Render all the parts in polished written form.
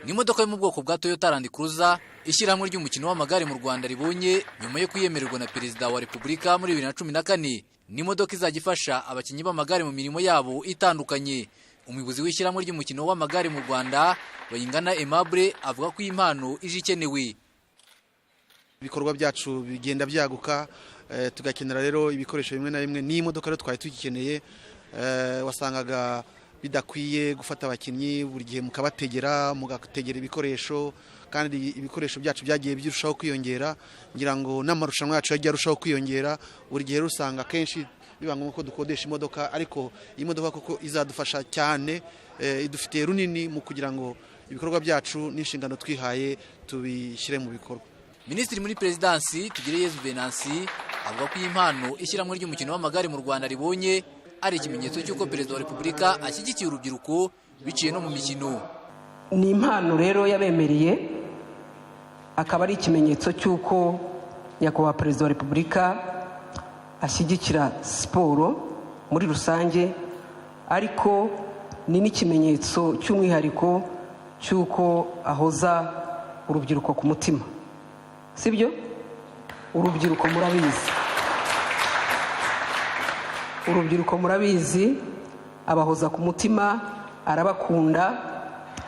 Ni imodoka yo mu bwoko bwa Toyota Land Cruiser ishyirahamwe ry'umukino w'amagare mu Rwanda ribonye nyuma yo kuyemererwa na Perezida wa Repubulika muri 2014. Ni imodoka izajya ifasha abakinnyi b'amagare mu mirimo yabo itandukanye. Umuyobozi w'ishyirahamwe ry'umukino w'amagare mu Rwanda, Bayingana Aimable, avuga ko iyi mpano ije ikenewe. Ibikorwa byacu bigenda byaguka, tugakenera rero ibikoresho bimwe na bimwe. N'iyi modoka rero twari tugikeneye. Wasangaga bidakwiye gufata abakinnyi buri gihe mukabategera, mugategera ibikoresho, kandi ibikoresho byacu byagiye birushaho kwiyongera. Ngira ngo n'amarushanwa yacu yagiye arushaho kwiyongera. Buri gihe usanga akenshi biba ngombwa ko dukodesha imodoka, ariko iyi modoka koko izadufasha cyane, idufitiye runini mu kugira ngo ibikorwa byacu n'inshingano twihaye tubishyire mu bikorwa. Minisitiri muri Perezidansi, Tugireyezu Venansi, avuga ko iyi mpano ishyirahamwe ry'umukino w'amagare mu Rwanda ribonye ari ikimenyetso cy'uko Perezida wa Repubulika ashyigikiye urubyiruko biciye no mu mikino. Ni impano rero yabemereye, akaba ari ikimenyetso cy'uko Nyakubahwa Perezida wa Repubulika ashyigikira siporo muri rusange, ariko ni n'ikimenyetso cy'umwihariko cy'uko ahoza urubyiruko ku mutima. Sibyo? Urubyiruko murabizi, urubyiruko murabizi, abahoza ku mutima, arabakunda,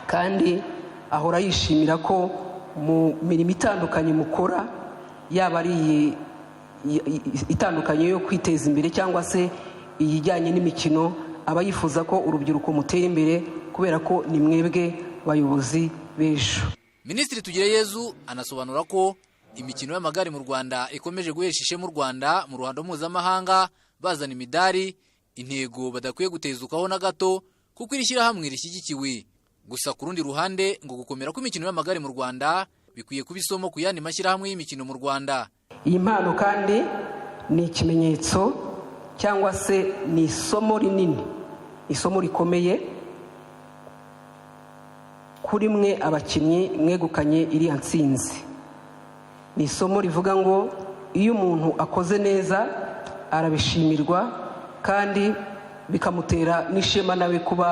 kandi ahora yishimira ko mu mirimo itandukanye mukora, yaba ari itandukanye yo kwiteza imbere cyangwa se iyijyanye n'imikino, aba yifuza ko urubyiruko mutera imbere, kubera ko ni mwebwe bayobozi b'ejo. Minisitiri Tugireyezu anasobanura ko imikino y'amagare mu Rwanda ikomeje guhesha ishema u Rwanda mu ruhando mpuzamahanga, bazana imidari, intego badakwiye gutezukaho na gato kuko iri shyirahamwe rishyigikiwe. Gusa ku rundi ruhande, ngo gukomera kw'imikino y'amagare mu Rwanda bikwiye kuba isomo ku yandi mashyirahamwe y'imikino mu Rwanda. Iyi mpano kandi ni ikimenyetso cyangwa se ni isomo rinini, isomo rikomeye kuri mwe abakinnyi mwegukanye iriya ntsinzi. Ni isomo rivuga ngo iyo umuntu akoze neza arabishimirwa, kandi bikamutera n'ishema nawe kuba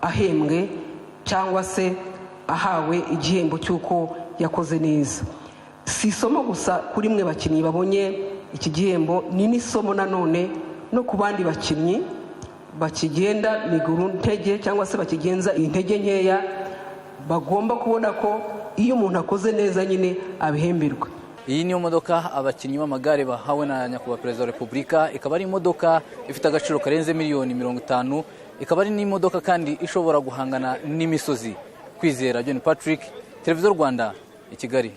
ahembwe cyangwa se ahawe igihembo cy'uko yakoze neza. Si isomo gusa kuri mwe bakinnyi babonye iki gihembo, ni n'isomo nanone no ku bandi bakinnyi bakigenda miguru ntege cyangwa se bakigenza intege nkeya, bagomba kubona ko iyo umuntu akoze neza nyine abihemberwa. Iyi niyo modoka abakinnyi b'amagare bahawe na Nyakubahwa Perezida wa Repubulika, ikaba ari imodoka ifite agaciro karenze miliyoni 50, ikaba ari n'imodoka kandi ishobora guhangana n'imisozi. Kwizera John Patrick, Televiziyo Rwanda, i Kigali.